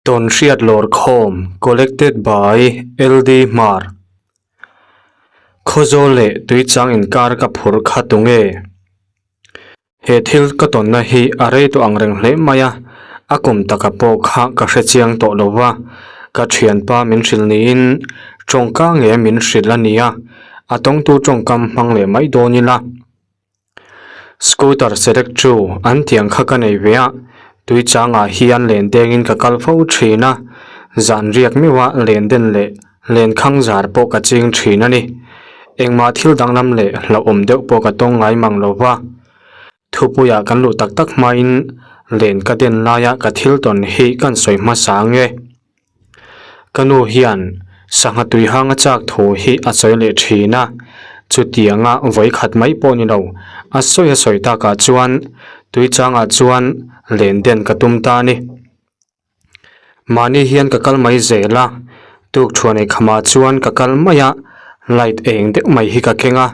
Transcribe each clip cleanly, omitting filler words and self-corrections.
Tawnhriat Lawrkhawm Collected by LD Hmar Khawzawl leh Tuichang inkar ka phur kha tunge? He thil ka tawnna hi a rei tawh ang reng hle mai a, a kum taka pawh kha ka hre chiang tawh lo va, ka thianpa min hrilh niin tawngka nge min hrilh a nia, a tawngtu tawngkam hmang leh mai dawn ila. Scooter select chu an tiang kha ka nei ve a, tui changah hian len dengin ka kal fo thin a, zan riak meuha len den leh len khang zar pawh ka ching thin a ni. Engmah thil danglam leh hlauhawm deuh pawh ka tawng ngai mang lo va. Thupuiah kan luh tak tak hmain len ka den laia ka thil tawn hi kan sawi hmasa ang e. Ka nu hian sangha tui hang a chak thu hi a sawi leh thin a, chutianga vawi khat mai pawh ni lo, a sawi a sawi takah chuan tui changah chuan len den ka tum ta a ni. Mahni hian ka kal mai zel a, tuk thuan ei khamah chuan ka kal mai a, light eng deuh mai hi ka keng a,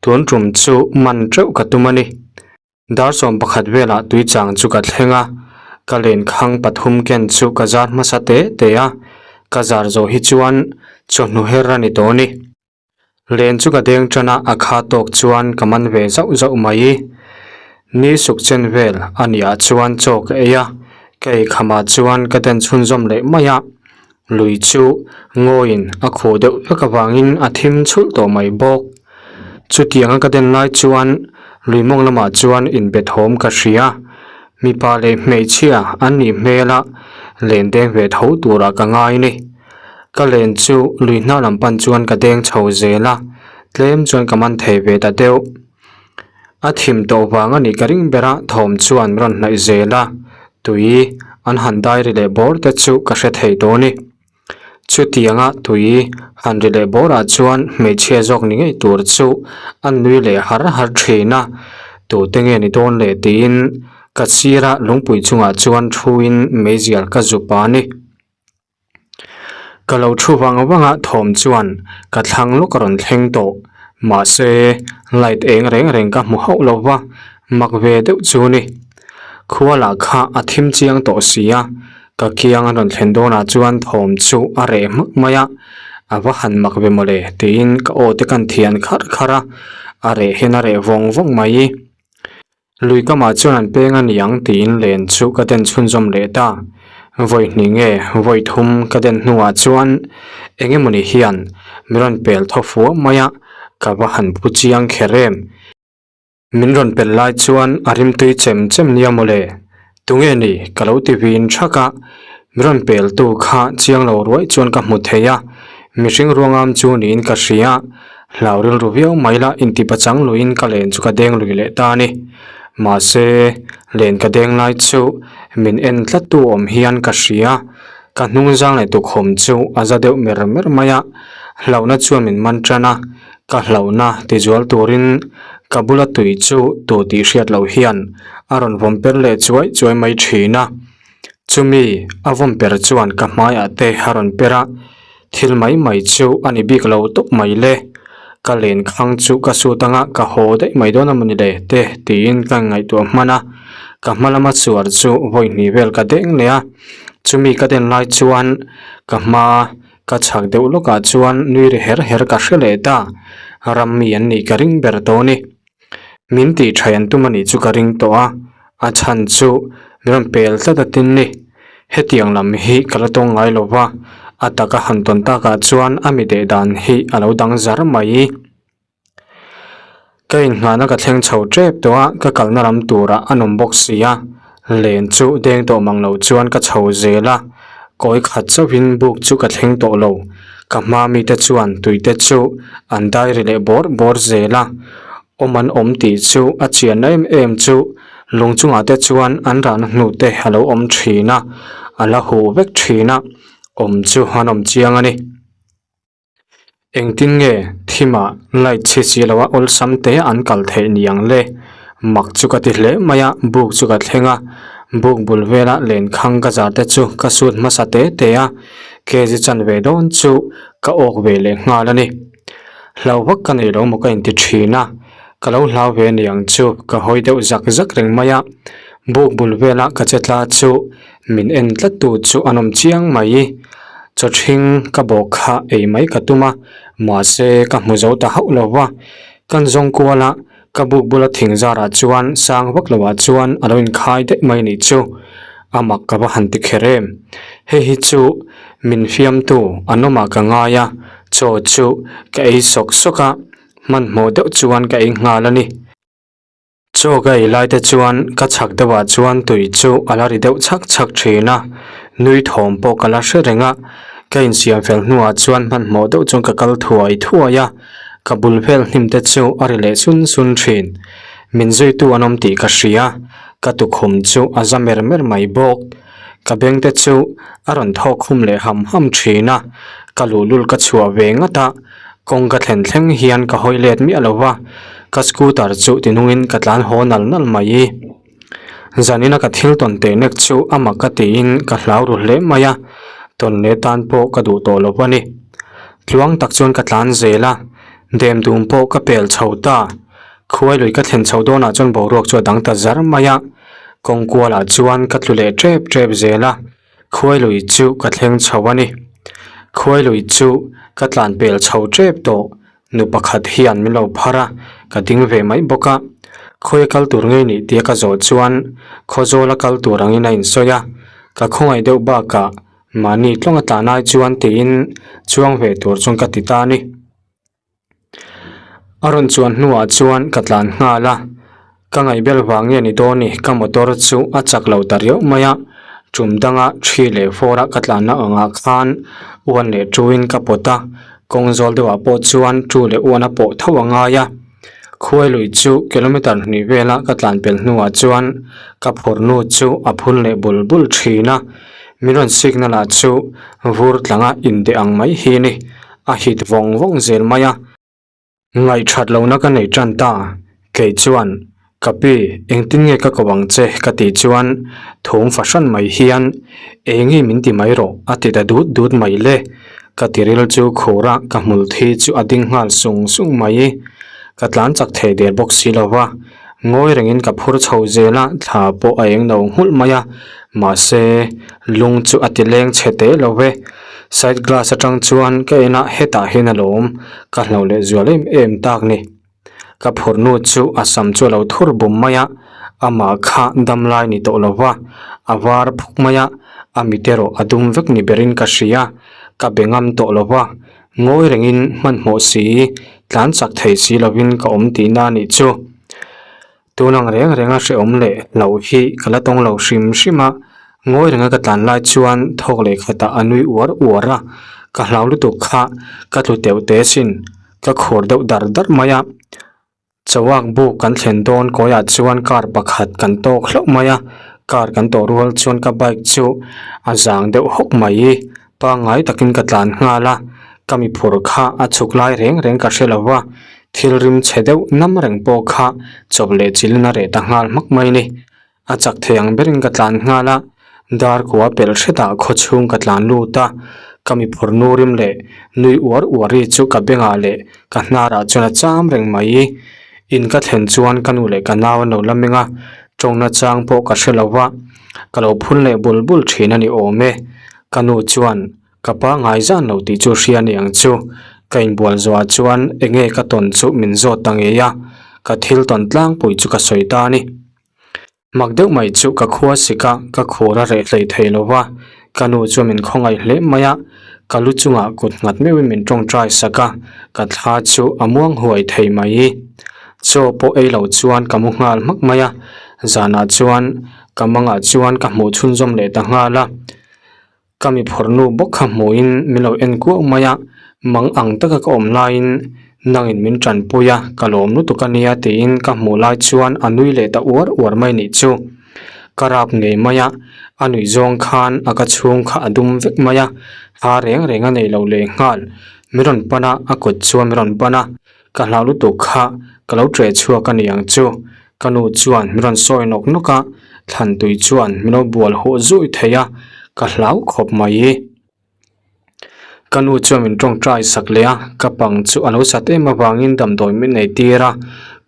tun tum chu man teuh ka tum a ni. Dar 11 velah tuichang chu ka thleng a, ka lenkhang pathum ken chu ka zar hmasa te te a, ka zar zawh hi chuan chawhnu her a ni tawh a ni. Len chu ka deng tan a, a kha tawk chuan ka man ve zauh zauh mai. Ni suk chen vel a nih ah chuan chaw ka ei a, ka ei khamah chuan ka den chhunzawm leh mai a, Lui chu ngawiin a khuh deuh vek avangin a thim chhulh tawh mai bawk. Chutianga ka den lai chuan lui mawng lamah chuan inbe thawm ka hria. Mipa leh hmeichhia an nih hmel a, len deng ve tho turah ka ngai ni. Ka len chu lui hna lam pan chuan ka deng chho zel a, tlem chuan ka man thei ve ta deuh. A thim tawh vang a nih ka ring ber a, thawm chuan rawn hnaih zel a, tui an han dai ri leh bawr te chu ka hre thei tawh a ni. Chutianga tui han ri leh bawrah chuan hmeichhia zawk ni ngei tur chu an nui leh har har thin a, tute nge ni dawn le tiin ka sira lungpui chungah chuan thuin meizial ka zup a ni. Ka lo thu vang vang a thawm chuan ka thlang lawk a rawn thleng tawh mahse light eng reng reng ka hmu hauh lo va mak ve deuh chu ni khua lah kha a thim chiang tawh si a ka kiang a rawn thlen dawnah chuan thawm chu a reh hmak mai a a va han mak ve mawle tiin ka aw te kan thian kharh kharh a a reh hian a reh vawng vawng mai. Lui kamah chuan an peng a niang tiin len chu ka den chhunzawm leh ta. Vawi hnih nge vawi thum ka den hnuah chuan eng emawni hian min rawn pel thaw fuah mai a, ka va han pu chiang kher em. Min rawn pel lai chuan a rimtui chem chem nia mawle. Tunge ni ka lo ti vin thak a, min rawn peltu kha chiang lo ruai chuan ka hmu thei a, mihring ruangam chu niin ka hria. Hlau rilru viau mai la inti pachang luiin ka len chu ka deng lui leh ta a ni. Mahse, len ka deng lai chu min en tlat tu awm hian ka hria. Ka hnung zang leh tukhawm chu a za deuh mer mer mai a, hlauhna chuan min man tan a, ka hlauhna tizual turin ka bula tui chu tu tih hriat loh hian a rawn vawm per leh chuai chuai mai thin a. Chumi a vawm per chuan ka hmaiah te a rawn per a. Thil mai mai chu a ni bik lo tawp mai le, ka len khang chu ka sut anga ka haw daih mai dawn a mawni le te tiin ka ngaihtuah hman a, ka hma lama chuar chu vawi hnih vel ka deng leh a, chumi ka den lai chuan ka hma ka chhak deuh lawkah chuan nui ri her her ka hre leh ta, ram mi an nih ka ring ber tawh a ni. Min tih tha an tum a nih chu ka ring tawh a, a chhan chu min rawn pel tlat a tin ni. Hetiang lam hi ka la tawng ngai lo va, a taka han tawn takah chuan a mi deh dan hi a lo dang zar mai. Ka inngahna ka thleng chho tep tawh a, ka kalna lam turah a nawm bawk si a, len chu deng tawh mang lo chuan ka chho zel a, kawi khat chauhin buk chu ka thleng tawh lo. Ka hma mite chuan tuite chu an dai ri leh bawr bawr zel a, awm an awm tih chu a chian em em chu lung chungah te chuan an rahna hnu te a lo awm thin a, a la huh vek thin a, awm chu an awm chiang a ni. Engtin nge thimah light chhi si loa awlsam te an kal theih ni ang le? Mak chu ka ti hle mai a, buk chu ka thleng a, buk bul vela lenkhang ka zar te chu ka sut hmasa te te a, kg chanve dawn chu ka awk ve leh nghal a ni. Hlau vak ka nei lo maw ka inti thin a, ka lo hlau ve ni ang chu ka hawi deuh zak zak reng mai a. Buk bul vela ka che tla chu min en tlat tu chu an awm chiang mai. Chaw ṭhing ka bawk kha ei mai ka tum a, mahse ka hmu zo ta hauh lo va. Kan zawng kual a, ka buk bula thing zarah chuan sang vak loah chuan a lo inkhai daih mai nih chu. A mak ka va han ti kher em. Hei hi chu min fiamtu an awmah ka ngai a, chaw chu ka ei sawk sawk a, hmanhmawh deuh chuan ka ei nghal a ni. Chaw ka ei lai te chuan ka chhak deuhah chuan tui chu a la ri deuh chhak chhak thin a, nui thawm pawh ka la hre reng a, ka insiam fel hnuah chuan hmanhmawh deuh chuan ka kal thuai thuai a, ka bul vel hnim te chu a ri leh sun sun thin. Min zuitu an awm tih ka hria, ka tukhum chu a za mer mer mai bawk. Ka beng te chu a rawn thawk khum leh ham ham thin a, ka luhlul ka chhuah ve ngat a, Kawng ka thlen thleng hian ka hawi let miah lo va, ka scooter chu tinungin ka tlan haw nal nal mai. Zanina ka thil tawn teh nek chu a mak ka tiin ka hlau ru hle mai a, tawn leh tan pawh ka duh tawh lo a ni. Tluang tak chuan ka tlan zel a, dem dum pawh ka pel chho ta. Khuai lui ka thlen chho dawnah chuan boruak chu a dang ta zar mai a, kawng kualah chuan ka tlu leh tep tep zel a. Khuailui chu ka thleng chho a ni. Khuailui chu ka tlan pel chho tep tawh. Nu pakhat hian min lo phar a, ka ding ve mai bawk a. Khawi a kal tur ngei nih tia ka zawh chuan Khawzawl a kal tur angin a insawi a. Ka khawngaih deuh bakah mahni tlawng a tlan ai chuan tiin chuang ve tur chuan ka ti ta a ni. A rawn chuan hnuah chuan ka tlan nghal a, ka ngaihbel vang nge ni dawn ni ka motor chu a chak lo ta riauh mai a, tum danga thi leh fawr a ka tlanna angah khan uan leh tuin ka pawt a, kawng zawl deuhah pawh chuan tu leh uan a pawh tho a ngai a, khuai lui chu kilometer hnih vela ka tlan pel hnuah chuan ka phurnu chu a phun leh bul bul thin a, min rawn sikna lah chu vur tlanga indeh ang mai hi a ni. A hit vawng vawng zel mai a. Ngaihthat lohna ka nei tan ta. Kei chuan, Ka pi, engtin nge ka ko ang che? ka tih chuan thum fahran mai hian, Eng i min ti mai rawh, a ti ta dut dut mai le. Ka tiril chu khur a, ka hmul thi chu a ding nghal sung sung mai. Ka tlan chak thei der bawk si lo va. Ngawi rengin ka phur chho zel a, thla pawh a eng no nghulh mai a, mahse, lung chu a ti leng chhe teh lo ve. Side glass atang chuan ka en a, hetah hian a lawm, ka hlauh leh zual em em tak ni. Ka phurhnu chu a sam chu a lo thur bum mai a, amah kha dam lai ni tawh lo va, a var phuk mai a, a mit erawh a dum vek ni berin ka hria, ka be ngam tawh lo va, Ngawi rengin hmanhmawh si, tlan chak thei si lovin ka awm tihna a nih chu. Tun ang reng renga hrehawm leh hlauh hi ka la tawng lo hrim hrim a, ngawi renga ka tlan lai chuan thawk leh khatah a nui uar uar a, ka hlau lutuk kha ka tlu teuh te sin, ka khur deuh dar dar mai a. Chawak buk kan thlen dawn kawiah chuan car pakhat kan tawk hlauh mai a, car kan tawh rual chuan ka bike chu a zang deuh hawk mai. Pangngai takin ka tlan nghal a, ka mi phur kha a chhuk lai reng reng ka hre lo va, thil rim chhe deuh nam reng pawh kha chawp leh chilin a reh ta nghal hmak mai ni. A chak thei ang berin ka tlan nghal a, dar kua pelh hretah khaw chhung ka tlan lut a, ka mi phur nu rim leh nui uar uar ri chu ka bengah leh ka hnarah chuan a cham reng mai. In ka thlen chuan ka nu leh ka nau an lo la meng a, tawngna chang pawh ka hre lo va, ka lo phun leh bul bul thin a ni awm e. Ka nu chuan ka pa ngai zan lo tih chu hria ni ang chu. Ka inbual zawhah chuan enge ka tawn chu min zawt ta ngei a, ka thil tawn tlangpui chu ka sawi ta a ni. Mak deuh mai chu ka khua sik a, ka khur a reh hlei thei lo va, ka nu chuan min khawngaih hle mai a, ka lu chungah kut nghat meuhin min tawngtai sak a, ka thla chu a muang huai thei mai. Chaw pawh ei lo chuan ka mu nghal hmak mai a, zanah chuan ka mangah chuan ka hmuh chhunzawm leh ta nghal a. Ka mi phawrhnu bawk kha hmuhin min lo en kuau mai a, mang ang taka ka awm laiin nangin min tanpui a, ka lawm lutuk a nia tiin ka hmuh lai chuan a nui leh ta uar uar mai nih chu. Ka rap ngei mai a, a nuih zawng khan a ka chhung kha a dum vek mai a, ha reng reng a nei lo leh nghal. Min rawn pan a, a kut chuan min rawn ban a, Ka hlau lutuk kha ka lo ṭeh chhuak a ni ang chu. Ka nu chuan min rawn sawi nawk nawk a, thlan tui chuan min lo bual huh zui thei a, ka hlau khawp mai. Ka nu chuan min ṭawngṭai sak leh a, ka pang chu a lo sat em avangin damdawi min nei tir a,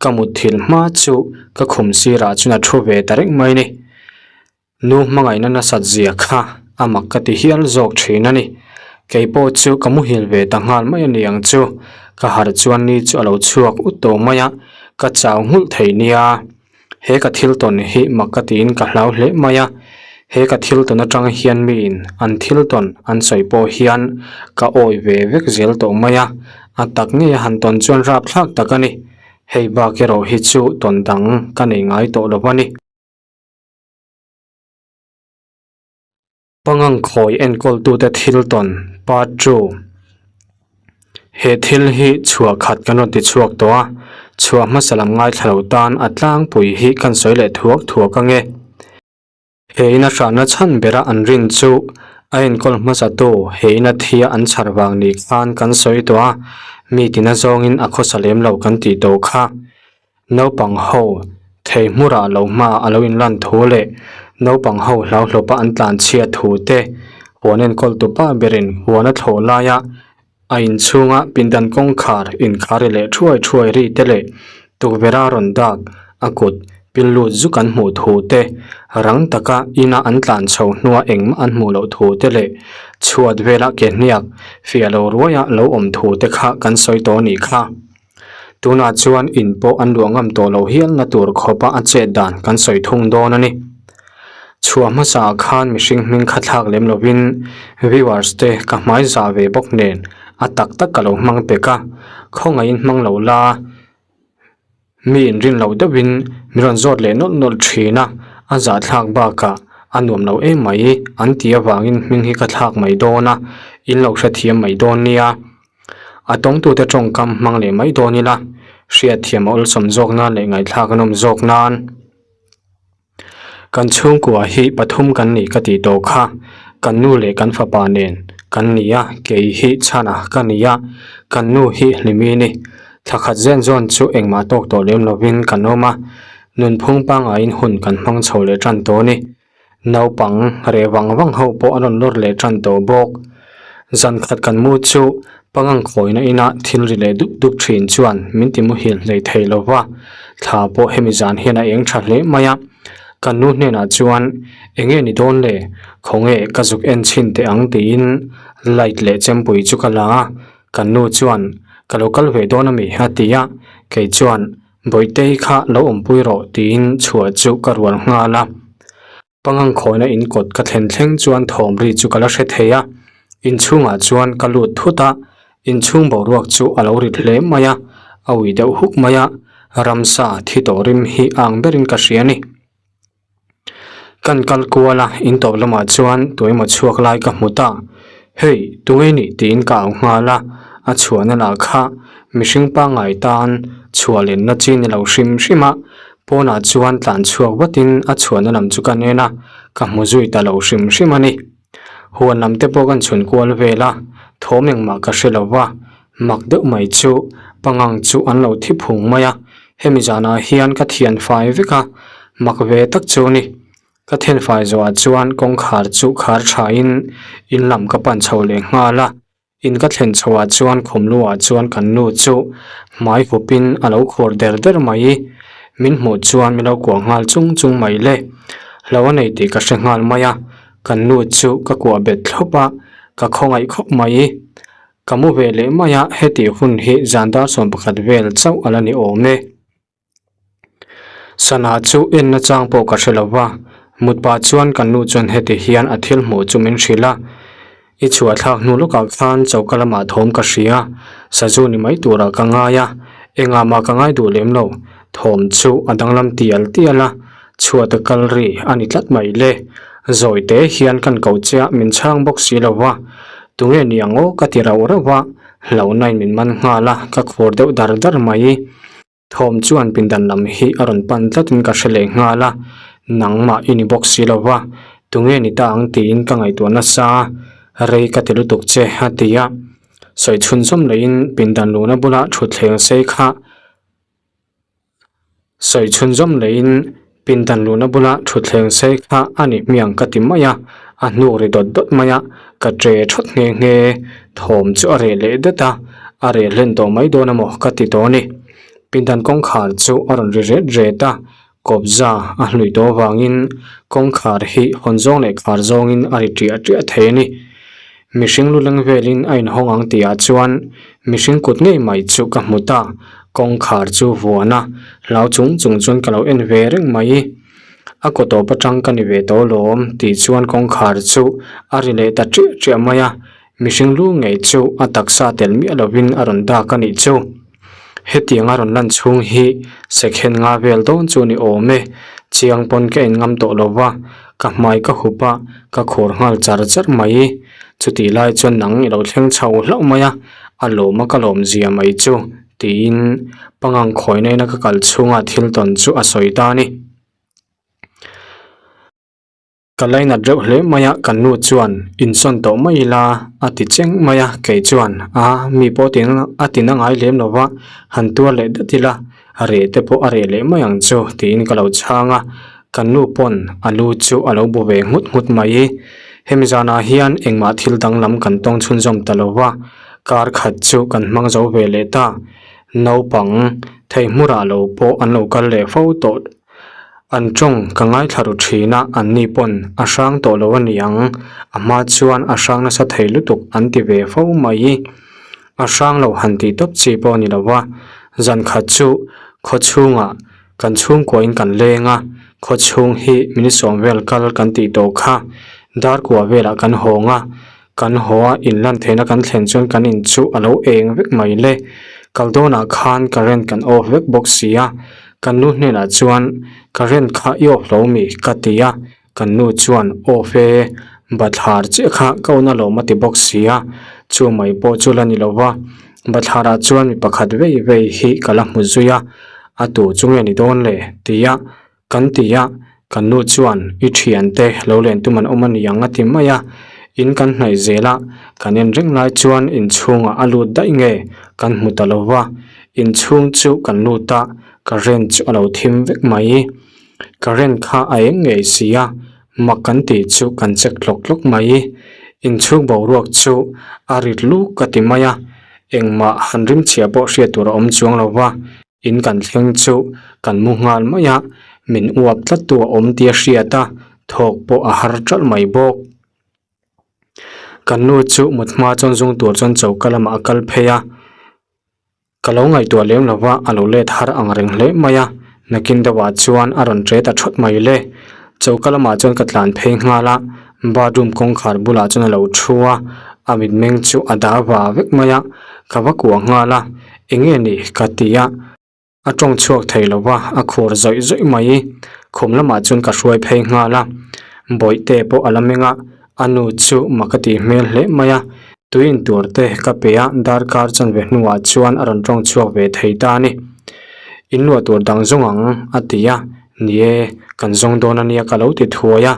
ka mutthilh hma chu ka khum sirah chuan a ṭhu ve ta reng mai ni. Nu hmangaihna nasat zia kha a mak ka ti hial zawk thin a ni. Kei pawh chu ka muhil ve ta nghal mai a ni ang chu. Ka harh chuan ni chu a lo chhuak ut tawh mai a, ka chau nghulh thei nia. He ka thil tawn hi mak ka tiin ka hlau hle mai a. He ka thil tawn atang hian miin an thil tawn an sawi pawh hian ka awi ve vek zel tawh mai a. A tak ngei a han tawn chuan rapthlak tak a ni. Hei bak erawh hi chu tawn dang ka nei ngai tawh lo a ni. Pangang khawi enkawltute thil tawn, Part ii. He thil hi chhuah khat kan rawn ti chhuak tawh a, chhuah hmasa lam ngaithla lo tan a tlangpui hi kan sawi leh thuak thuak ang e. He ina hrahna chhan bera an rin chu a enkawl hmasatu he ina thia an chhar vang ni khan kan sawi tawh a, mi tina zawngin a khawsa lem lo kan tih tawh kha. Naupang ho thei hmurah lo hma a lo inlan thu leh naupang ho hlauhlawpa an tlan chhiat thu te huan enkawl tu pa berin huan a thlawh laia a inchhunga pindan kawngkhar inkhar ri leh thuai thuai ri te leh tukverha rawn dak a kut pil lut zuk an hmuh thu te, rang taka ina an tlan chho hnua engmah an hmuh loh thu te leh chhuat vela ke hniak fiah lo ruaia lo awm thu te kha kan sawi tawh a nih kha. Tunah chuan in pawh an luah ngam tawh loh hialna tur khawpa a chet dan kan sawi thung dawn a ni. Chhuah hmasaah khan mihring hming kha thlak lem lovin viewers te ka hmai zah ve bawk nen a tak tak ka lo hmang pek a, khawngaihin hmang lo la, mi inrin loh deuhin min rawn zawt leh nawlh nawlh thin a, a zahthlak bakah a nuam lo em mai an ti avangin hming hi ka thlak mai dawn a, in lo hrethiam mai dawn nia. A tawngtute tawngkam hmang leh mai dawn ila, hriatthiam a awlsawm zawk nan leh ngaihthlak a nawm zawk nan. Kan chhungkua hi pathum kan nih ka tih tawh kha, kan nu leh kan fapa nen kan ni a, kei hi chhana ka ni a, kan nu hi Hlimi ni. Thla khat zen zawn chu engmah tawk tawh lem lovin kan awm a, nunphung pangaiin hun kan hmang chho leh tan tawh a ni. Naupang reh vang vang ho pawh an rawn lawr leh tan tawh bawk. Zan khat kan mu chu pangang khawina inah thil ri leh dup dup thin chuan min ti muhil hlei thei lo va, thla pawh hemi zan hian a eng tha hle mai a. Kan nu hnenah chuan eng nge ni dawn le, khawnge ka zuk en chhin teh ang tiin light leh chempui chu ka la a, kan nu chuan ka lo kal ve dawn ami a ti a, kei chuan Bawihtei kha lo awmpui rawh tiin chhuah chu ka rual nghal a. Pangang khawina in kawt ka thlen thleng chuan thawm ri chu ka la hre thei a. Inchhungah chuan ka lut thut a, inchhung boruak chu a lo rit hle mai a, a ui deuh huk mai a, ramsa thi tawh rim hi a ang berin ka hria a ni. Kan kal kual a, in tawp lamah chuan tuemaw chhuak lai ka hmu ta. Hei, tunge nih tiin ka au nghal a, a chhuahna lah kha mihring pangngai tan chhuah lenna chi ni lo hrim hrim a, pawnah chuan tlan chhuak vatin a chhuahna lam chu ka nen a, ka hmu zui ta lo hrim hrim a ni. Huan lam te pawh kan chhun kual vel a, thawm engmah ka hre lo va, mak deuh mai chu pangang chu an lo thi phung mai a, hemi zanah hian ka thian fai vek a, mak ve tak chu ni. Ka thian fai zawhah chuan kawngkhar chu khar thain in lam ka pan chho leh nghal a. In ka thlen chhoah chuan khum luah chuan kan nu chu hmai hupin a lo khur der der mai. Min hmuh chuan min lo kuah nghal chung chung mai le. Hlo a nei tih ka hre nghal mai a, kan nu chu ka kuah bet thlawp a, ka khawngaih khawp mai. Ka mu ve leh mai a, hetih hun hi zan dar 11 vel chauh a la ni awm e. Sana chu enna chang pawh ka hre lo va, mut pah chuan kan nu chuan heti hian a thil hmuh chu min hrilh a, I chhuah thlak hnu lawkah khan choka lamah thawm ka hria, sazu ni mai turah ka ngai a, engah mah ka ngai duh lem lo, thawm chu a danglam tial tial a, chhuata kal ri a ni tlat mai le, zawi te hian kan ko che a min chhang bawk si lo va, tunge ni ang aw ka ti rauh rauh va, hlauhna in min man nghal a, ka khur deuh dar dar mai. Thawm chuan pindan lam hi a rawn pan tlatin ka hre leh nghal a, nangmah i ni bawk si lo va, tunge ni ta ang tiin ka ngaihtuah nasa a, rei ka ti lutuk che a ti a. Sawi chhunzawm leiin pindan luhna bula thutthleng sei kha sawi chhunzawm leiin pindan luhna bula thutthleng sei kha a ni hmiang ka ti mai a, a hnuk ri dawt dawt mai a, ka ṭe thawt nghe nghe, thawm chu a reh leh det a, a reh hlen tawh mai dawn amaw ka ti tawh a ni. Pindan kawngkhar chu a rawn ri ret ret a. Kawpza a hlui tawh avangin kawngkhar hi hawn zawng leh khar zawngin a ri ṭiah ṭiah thei a ni. Mihring lu leng velin a inhawng ang tihah chuan mihring kut ngei mai chu ka hmu ta, kawngkhar chu vuan a, hlau chung chung chuan ka lo en ve reng mai. A kaw tawp atang ka ni ve tawh lawm tih chuan kawngkhar chu a ri leh ta ṭiah ṭiah mai a, mihring lu ngei chu a taksa tel miah lovin a rawn dak a nih chu. Hetiang a rawn lan chhung hi second nga vel dawn chu ni awm e, chiang pawn ka en ngam tawh lo va, ka hmai ka hup a, ka khur nghal char char mai. Chutih lai chuan nang i lo thleng chho hlauh mai a, a lawm a ka lawm zia mai chu tiin pangang khawi naina ka kal chhunga thil tawn chu a sawi ta a ni. Ka lainat reuh hle mai a, kan nu chuan insawn tawh mai ila a ti cheng mai a, kei chuan a mi pawh ti a ti na ngai lem lova han tuar leh dat ila a reh te pawh a reh leh mai ang chu tiin ka lo chhang a, kan nu pawn a lu chu a lo bu ve nghut nghut mai. Hemi zanah hian engmah thil danglam kan tawng chhunzawm ta lova, kar khat chu kan hmang zo ve leh ta, naupang theihmurah lo pawh an lo kal leh fo tawh. An tawng ka ngaithla ru thin a, anni pawn a hrang tawh lo a ni ang, a hma chuan a hrang nasa thei lutuk an ti ve fo mai. A hrang lo han tih tawp chi pawh a ni lo va, zan khat chu khaw chhungah kan chhungkuain kan leng a, khaw chhung hi minisawm vel kal kan tih tawh kha dar kua velah kan hawng a, Kan haw a inlan theihna kan thlen chuan kan in chu a lo eng vek mai le. Kal dawnah khan current kan off vek bawk si a, kan nu hnenah chuan current kha i off lo mi ka ti a, kan nu chuan off e, bathlar chiah kha ka un alawm a ti bawk si a, chu mai pawh chu la ni lo va, bathlarah chuan mi pakhat vei vei hi ka la hmu zui a, a tu chu nge ni dawn le ti a. Kan ti a, kan nu chuan i thiante lo len tum an awm a ni ang a ti mai a, in kan hnaih zel a, kan en reng lai chuan inchhungah a lut daih nge kan hmu ta lo va, inchhung chu kan lut a, current chu a lo thim vek mai. Current kha a eng ngei si a, mak kan tih chu kan check tlawk tlawk mai. Inchhung boruak chu a rit luk ka ti mai a, engmah han rimchhia pawh hriat tur a awm chuang lo va. In kan thleng chu kan mu nghal mai a, min uap tlat tu a awm tia hriat a, thawk pawh a har ṭalh mai bawk. Kan nu chu mut hma chuan zung tur chuan choka lamah a kal phei a, ka lo ngaihtuah lem lo va, a lo let har ang reng hle mai a, nakin deuhah chuan a rawn ṭe ta ṭhawt mai le. Choka lamah chuan ka tlan phei nghal a, bathroom kawngkhar bulah chuan a lo thu a, a mitmeng chu a dar va vek mai a, ka va kuah nghal a, eng nge ni ka ti a, a tawng chhuak thei lo va, a khur zawih zawih mai, khum lamah chuan ka hruai phei nghal a, bawihte pawh a la meng a, a nu chu mak a tih hmel hle mai a, tui in tur te ka pe a, darkar chanve hnuah chuan a rawn tawng chhuak ve thei ta a ni, in luah tur dang zawng ang a ti a. Ni e, kan zawng dawn a nia ka lo ti thuai a,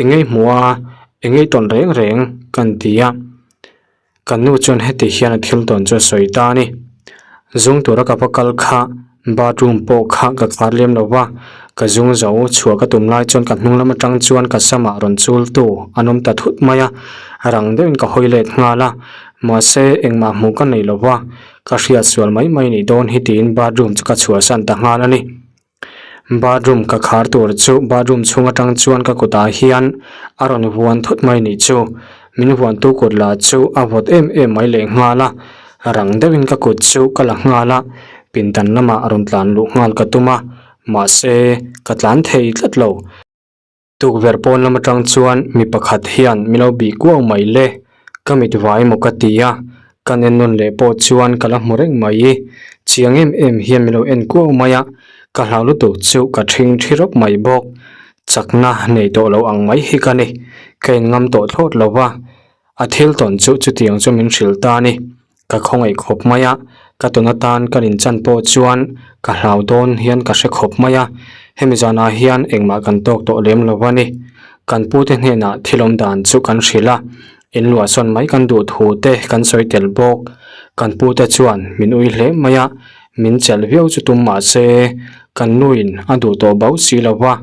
engei hmuh a, engei tawn reng reng kan ti a. Kan nu chuan heti hian a thil tawn chu a sawi ta a ni. Zung tura ka va kal kha bathroom pawh kha ka khar lem lo va, ka zung zo chhuah ka tum lai chuan ka hnung lam atang chuan ka samah rawn chul tu an awm ta thut mai a, rang deuhin ka hawi let nghal a, mahse engmah hmuh ka nei lo va, ka hriat sual mai mai nih dawn hi tiin bathroom chu ka chhuahsan ta nghal a ni. Bathroom ka khar tur chu bathroom chhung atang chuan ka kutah hian a rawn vuan thut mai nih chu. Min vuantu kut lah chu a vawt em em mai leh nghal a, rang deuhin ka kut chu ka la nghal a, pindan lamah rawn tlan luh nghal ka tum a, mahse ka tlan thei tlat lo. Tukverh pawn lam atang chuan mi pakhat hian min lo bih kuau mai le, ka mit vai maw ka ti a, ka en nawn leh pawh chuan ka la hmu reng mai, chiang em em hian min lo en kuau mai a, ka hlau lutuk chu ka thing thi rawp mai bawk, chakna nei tawh lo ang mai hi ka ni, ka in ngam tawh thlawt lo va, a thil tawn chu chutiang chu min hrilh ta a ni. Ka khawngaih khawp mai a, ka tawn atan ka rin chan pawh chuan ka hlau dawn hian ka hre khawp mai a, hemi zanah hian engmah kan tawk tawh lem lo a ni. Kan pute hnenah thil awm dan chu kan hrilh a, in luahsawn mai kan duh thu te kan sawi tel bawk. Kan pute chuan min ui hle mai a, min chelh viau chu tum mah se kan nuin a duh tawh bauh si lo va,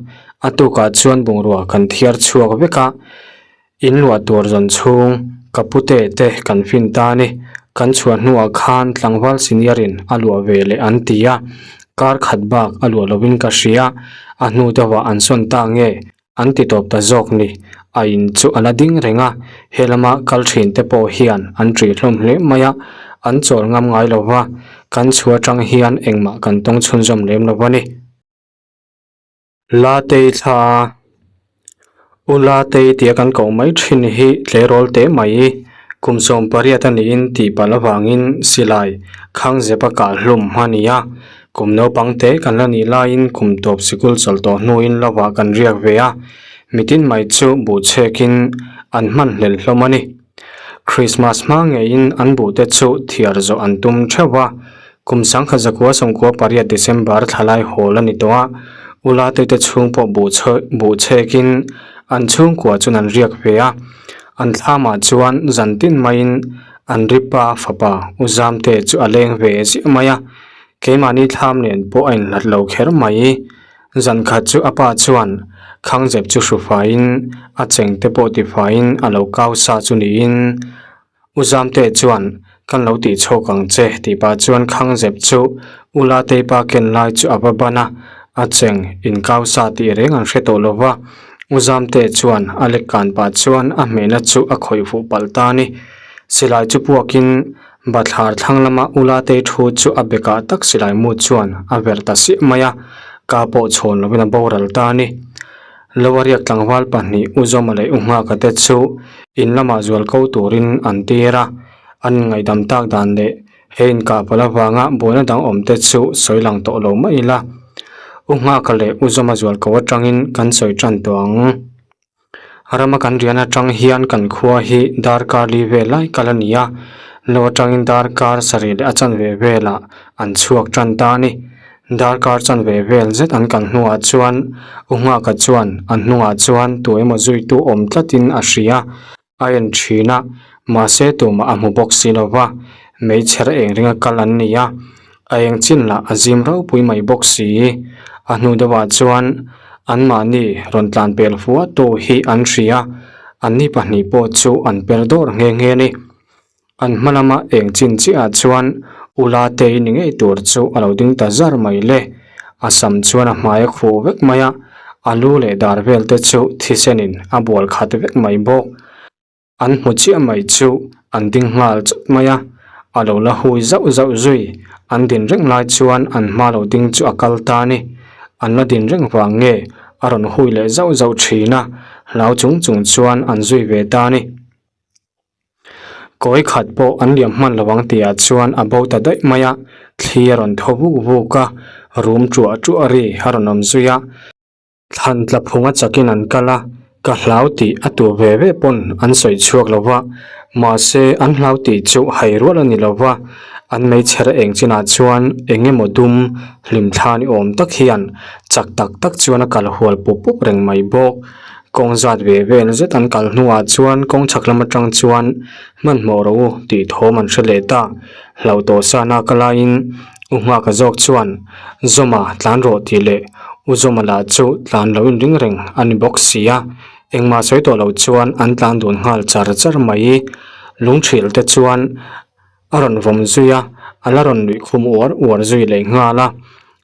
a tukah chuan bungrua kan thiar chhuak vek a. In luah tur zawn chhung ka pute te kan fin ta a ni. Kan chhuah hnuah khan tlangval senior in a luah ve leh an ti a. Kar khat bak a luah lovin ka hria, a hnu deuhah an sawn ta nge? An ti tawp ta zawk ni. A in chu a la ding reng a, he lama kal thin te pawh hian an ṭih hlawm hle mai a, an chawl ngam ngai lo va, kan chhu atang hian engmah kan tawng chhunzawm lem lo a ni. Latei thla U Latei tia kan koh mai thin hi tleirawl teh mai. Kum 18 a niin tih palh avangin silai Khangzepa kah hlum a ni a. Kum naupang te kan la nih laiin kum tawp sikul chawlh tawh hnuin lovah kan riak ve a, mitin mai chu buh chhekin an hman hlel hlawm a ni. Krismas hma ngeiin an buhte chu thiar zawh an tum theuh va, kum 1998 December thlalai hawl a ni tawh a, Ula te chhung pawh buh buh chhekin an chhungkua chuan an riak ve a, an thlamah chuan zan tin maiin an ripa fapa U Zamte chu a leng ve ziah mai a, keimahni thlam nen pawh a inhlat lo kher mai. Zan khat chu a pa chuan Khangzep chu hru faiin a cheng te pawh ti faiin a lo kau sa chu niin U Zamte chuan kan lo tih chhawk ang che tih pah chuan Khangzep chu U Latei pa ken lai chu a va ban a, a cheng inkau sa tih reng an hre tawh lo va. U Zamte chuan a lek kan pah chuan a hmehna chu a khawih fuh palh ta a ni. Silai chu puakin Bathlar thlang lama Ulatei thu chu a bekah tak silai mu chuan a verh ta siah mai a, ka pawh chhawn lovin a boral ta a ni. Lowariak tlangval pahnih U Zawma leh U Nghaka te chu in lamah zual ko turin an tir a, an inngaihdam tak dan leh he inkah palh avanga buaina dang awm te chu sawi lang tawh lo mai ila. U Nghaka leh U Zawma zual ko atangin kan sawi tan tawh ang. Rama kan rian atang hian kan khua hi darkar li vel lai kal a ni a, lo atangin darkar sarih leh a chanve velah an chhuak tan ta a ni. Darkar chanve vel zet an kal hnuah chuan U Nghaka chuan an hnungah chuan tu emaw zuitu awm tlatin a hria a en thin a, mahse tumah a hmu bawk si lo va, meichher eng ringa kal an ni a, A eng chin lah a zim ropui mai bawk si. A hnu deuhah chuan anmahni rawn tlan pel fua tu hi an hria, anni pahnih pawh chu an per dawr nghe nghe a ni. An hma lama eng chin chiahah chuan U Latei ni ngei tur chu a lo ding ta zar mai le. A sam chuan a hmai a khuh vek mai a, a lu leh dar vel te chu thisenin a bual khat vek mai bawk. An hmu chiah mai chu an ding nghal chawt mai a, a lo la hui zauh zauh zui. An din reng lai chuan an hma lo ding chu a kal ta a ni. An la din reng vang nge a rawn hui leh zauh zauh thin a, hlau chung chung chuan an zui ve ta a ni. Kawi khat pawh an liam hman lo ang tihah chuan a bo ta daih mai a, thli a rawn thaw vuk vuk a, rum ṭuah ṭuah ri a rawn awm zui a. Thlan tla phunga chakin an kal a, ka hlau tih a tu ve ve pawn an sawi chhuak lo va, mahse an hlau tih chu hai rual a ni lo va, an meichher eng chinah chuan eng emaw dum hlim thla ni awm tak hian chak tak tak chuan a kal hual pup pup reng mai bawk. Kawng zat ve vel zet an kal hnuah chuan kawng chhak lam atang chuan hmanhmawh rawh u tih thawm an hre leh ta, hlauh tawh sa naka laiin U Nghaka zawk chuan, Zawma tlan rawh tih leh U Zawma lah chu tlan lo inring reng a ni bawk si a, engmah sawi tawh lo chuan an tlan dun nghal char char mai. Lungthil te chuan a rawn vawm zui a, a la rawn nuih khum uar uar zui leh nghal a.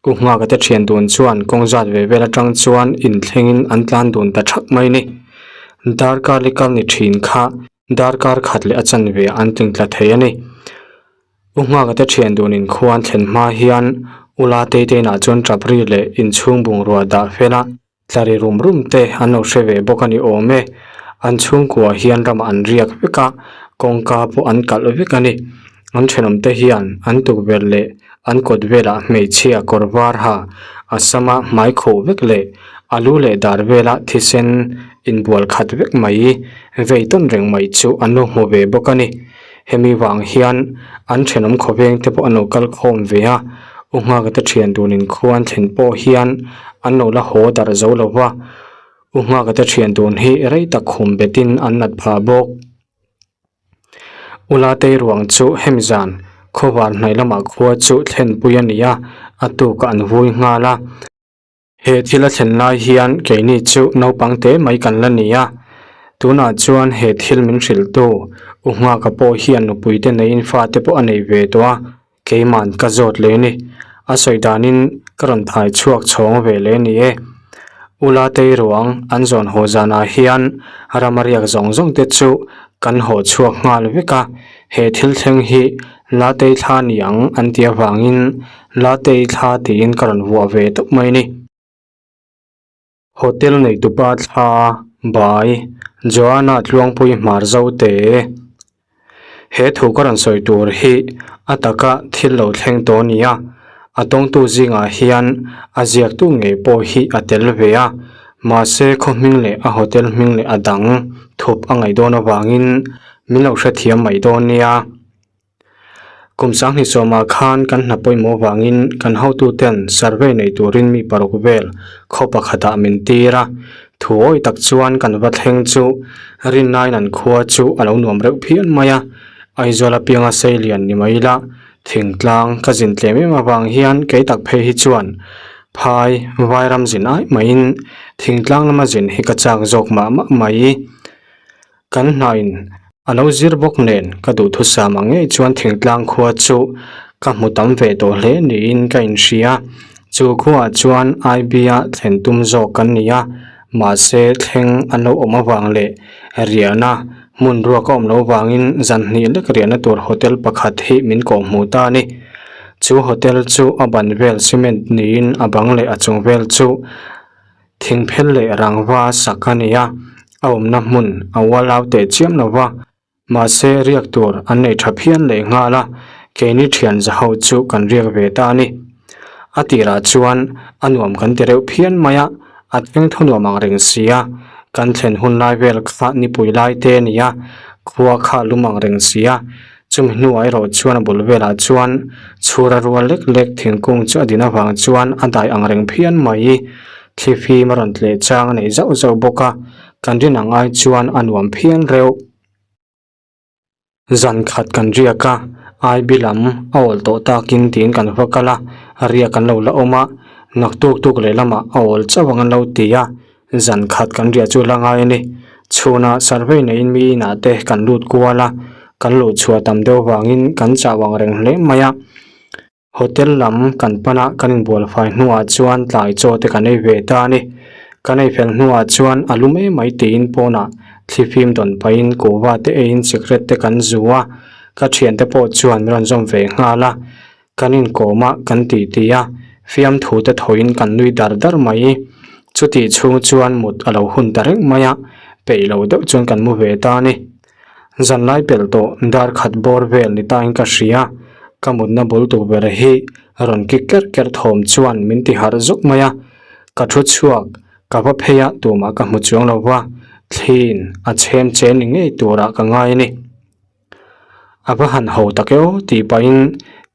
U Nghaka te thian dun chuan kawng zat ve vel atang chuan inthlengin an tlan dun ta thak mai ni. Darkar li kal ni thin kha darkar khat leh a chanve an tlingtla thei a ni. U Nghaka te thian dunin khua an thlen hma hian U Latei te inah chuan tap ri leh inchhung bungrua dah fel a, tla ri rum rum te an lo hre ve bawk a ni awm e. An chhungkua hian ramah an riak vek a, kawngka pawh an kalh vek a ni. An thenawm te hian an tukverh leh an kawt velah hmeichhia kawr var ha a sama hmai khuh vek leh a lu leh dar vela thisen inbual khat vek mai vei tawn reng mai chu an lo hmu ve bawk a ni. Hemi vang hian an thenawm khawveng te pawh an lo kal khawm ve a, U Nghaka te thian dunin khua an thlen pawh hian an lo la haw darh zo lo va, U Nghaka te thian dun hi rei tak khum betin an nat phah bawk. U Latei ruang chu hemi zan khawvar hnaih lamah khua chu thlenpui a ni a, a tukah an vui nghal a. He thil a thlen lai hian keini chu naupang te mai kan la ni a, tunah chuan he thil min hrilhtu U Nghaka pawh hian nupui te neiin fate pawh a nei ve tawh a, keiman ka zawt leh a ni. A sawi danin ka rawn thai chhuak chhawng ve leh a ni e. U Latei ruang an zawn haw zanah hian rama riak zawng zawng te chu kan haw chhuak nghal vek a, he thil thleng hi Latei thla ni ang an tih avangin Latei thla tiin ka rawn vuah ve tawp mai a ni. Hotel neitupa thla bai Joanna Tluangpui hmar zote. He thu ka rawn sawi tur hi a taka thil lo thleng tawh a ni a, a tawngtu zingah hian a ziaktu ngei pawh hi a tel ve a, mahse khaw hming leh a hotel hming leh a dang thup a ngaih dawn avangin min lo hrethiam mai dawn nia. Kum sanghnih sawmah khan kan hna pawimawh vangin kan hotuten survey nei turin mi paruk vel khaw pakhatah min tir a, thu awi tak chuan kan va thleng chu rinnain an khua chu a lo nuam reuh phian mai a, Aizawl apianga sei lian ni mai ila thingtlang ka zin tlem em avang hian kei tak phei hi chuan phai vairam zin ai maiin thingtlang lama zin hi ka chak zawk mah mah mai. Kan hnain a lo zir bawk nen ka duhthusam ang ngei chuan thingtlang khua chu ka hmu tam ve tawh hle niin ka inhria. Chu khuaah chuan IB-a thlen tum zawk kan ni a, mahse thleng an lo awm avang leh riahna hmun ruak a awm loh vangin zan hnih lek riahna tur hotel pakhat hi min kawhhmuh ta a ni. Chu hotel chu a ban vel cement niin a bang leh a chung vel chu Thingphel leh rangva sak a ni a, a awmna hmun a ual au teh chiam lo va, mahse riak tur an nei tha phian leh nghal a, keini thian za ho chu kan riak ve ta a ni. A tirah chuan a nuam kan ti reuh phian mai a, a thleng tho nuam ang reng si a, kan thlen hun lai vel kha nipui lai te a ni a, khua kha lum ang reng si a, Chumi hnuah erawh chuan a bul velah chuan chhura rual lek lek thingkung chu a din avang chuan a dai ang reng phian mai. Thlifim a rawn tleh chang a nei zauh zauh bawk a, kan rin ang ai chuan a nuam phian reuh. Zan khat kan riak a, IB lam a awl tawh takin tiin kan va kal a, riak an lo la awm a, naktuk tuk lehlamah a awl chauh ang an lo ti a, Zan khat kan riah chu la ngai a ni. Chhunah survey neiin mi inah te kan lut kual a, kan luh chhuah tam deuh vangin kan chau ang reng hle mai a. Hotel lam kan pan a, kan inbual fai hnuah chuan tlai chaw te kan ei ve ta a ni. Kan ei fel hnuah chuan a lum em mai tiin pawnah thlifim dawn pahin kuhva te eiin sikret te kan zu a, ka thiante pawh chuan min rawn zawm ve nghal a. Kan inkawm a, kan ti ti a, fiamthu te thawiin kan nui dar dar mai. Chutih chhung chuan mut a lo hun ta reng mai a, peih lo deuh chuan kan mu ve ta a ni. Zanlai pelh tawh dar khat bawr vel ni tain ka hria, ka mutna bul tukverh hi rawn ki kerh kerh thawm chuan min ti harh zawk mai a, ka thu chhuak ka va phei a tumah ka hmu chuang lo va, thliin a chhem che ni ngei turah ka ngai a ni. A va han ho tak e aw tih pahin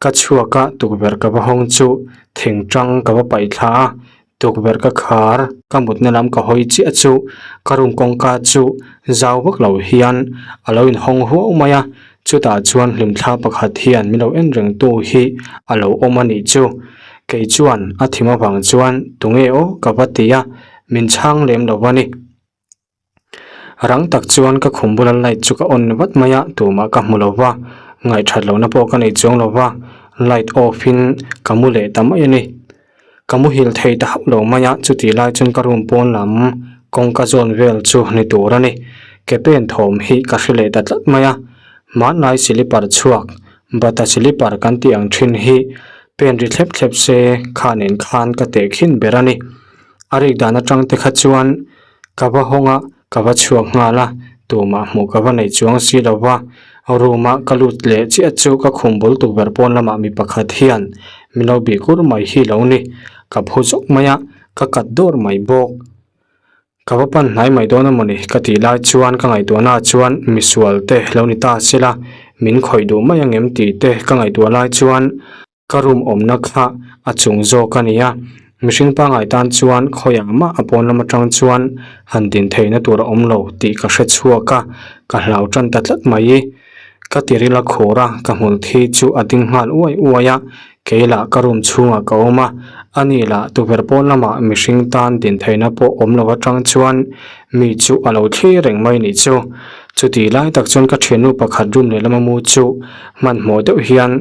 ka chhuak a tukverh ka va hawng chu thing tang ka va paih thla a tukverh ka khar ka mutna lam ka hawi chiah chu ka room kawngka chu zau vak lo hian a lo inhawng huau mai a chutah chuan hlimthla pakhat hian min lo en reng tu hi a lo awm a nih chu kei chuan a thim avang chuan tunge aw ka va ti a min chhang lem lo a ni. Rang tak chuan ka khum bula light chu ka on vat mai a, tumah ka hmu lo va, ngaihthat lohna pawh ka nei chuang lo va, light off in ka mu leh ta mai a ni. Ka muhil thei ta hauh lo mai a, chutih lai chuan ka room pawn lam kawngka zawn vel chu ni tur a ni. Ke pen thawm hi ka hre leh ta tlat mai a, hmanlai silipar chhuak bata silipar kan tih ang thin hi pen ri thlep thlep se kha nen khan ka tehkhin ber a ni. A rik dan atang te kha chuan Ka va hawng a, ka va chhuak nghal a, tumah hmuh ka va nei chuang si lo va, room a ka lut leh chiah chu ka khum bul tukverh pawn lamah mi pakhat hian min lo bih kur mai hi lo ni, ka phu zawk mai a, ka kat dawr mai bawk. Ka va pan hnai mai dawn amawni ka tih lai chuan ka ngaihtuahna ah chuan misual te lo ni ta sela min khawih duh mai angem tih te ka ngaihtuah lai chuan Ka room awmna kha a chung zawk a ni a, mihring pangngai tan chuan khawiah mah a pawn lam atang chuan han din theihna tur a awm lo tih ka hre chhuak a, ka hlau tan ta tlat mai. Ka tiril a khur a, ka hmul thi chu a ding nghal uai uai a, kei lah ka room chhungah ka awm a, ani lah tukverh pawn lamah mihring tan din theihna pawh awm lo atang chuan mi chu a lo thlir reng mai nih chu. Chutih lai tak chuan ka thiannu pakhat room lehlam a mu chu hmanhmawh deuh hian,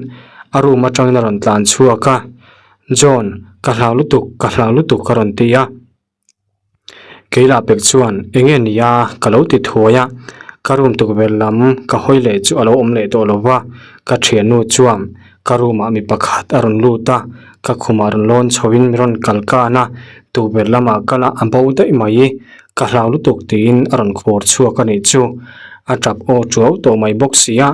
A room atangin a rawn tlan chhuak a. John, ka hlau lutuk, ka hlau lutuk a rawn ti a. Keilah pek chuan enge nia ka lo ti thuai a, ka room tukverh lam ka hawi leh chu a lo awm leh tawh lo va, ka thiannu chuan ka room ah mi pakhat a rawn lut a, ka khumah rawn lawn chho in mi rawn kal kan a, tukverh lamah kal a a bo daih mai, ka hlau lutuk tiin a rawn khur chhuak a nih chu, a tap aw tuau tawh mai bawk si a.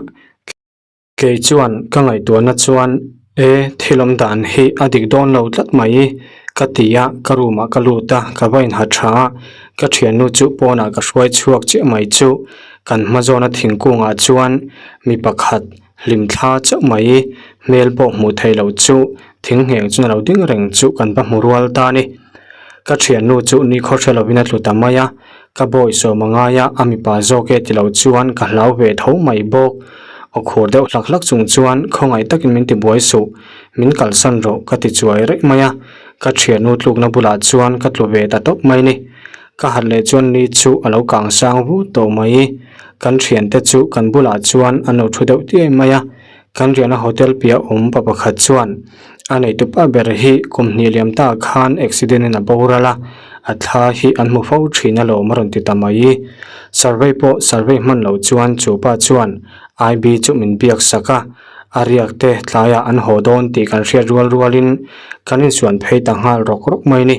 Kei chuan ka ngaihtuahna chuan e thil awm dan hi a dik dawn lo tlat mai ka ti a, ka room ah ka lut a, ka va inha tha a, ka thiannu chu pawnah ka hruai chhuak chiah mai chu kan hma zawna thingkung ah chuan mi pakhat hlim thla chauh mai hmel pawh hmuh theih loh chu thing ngheng chuan a lo ding reng chu kan va hmu rual ta a ni. Ka thiannu chu nikhaw hre lovin a tlu ta mai a, Ka bawi sawm a ngai a, a mipa zawk e ti lo chuan ka hlau ve tho mai bawk. Aw khur deuh hlak hlak chung chuan khawngaih takin min ti buai suh, min kalsan rawh ka ti chuai reng mai a. Ka thiannu tlukna bulah chuan ka tlu ve ta tawp mai ni. Ka harh leh chuan ni chu a lo kang sang vut tawh mai. Kan thiante chu kan bulah chuan an lo thu deuh tiai mai a. Kan riahna hotel piah awm pa pakhat chuan a neitu pa ber hi kum hnih liam ta khan accident in a boral a, a thla hi an hmu fo thin alawm a rawn ti ta mai. Survey pawh survey hman loh chuan chu pa chuan IB chu min biak sak a, a riak te tlaiah an haw dawn tih kan hriat rual rualin kan insuan phei ta nghal rawk rawk mai ni.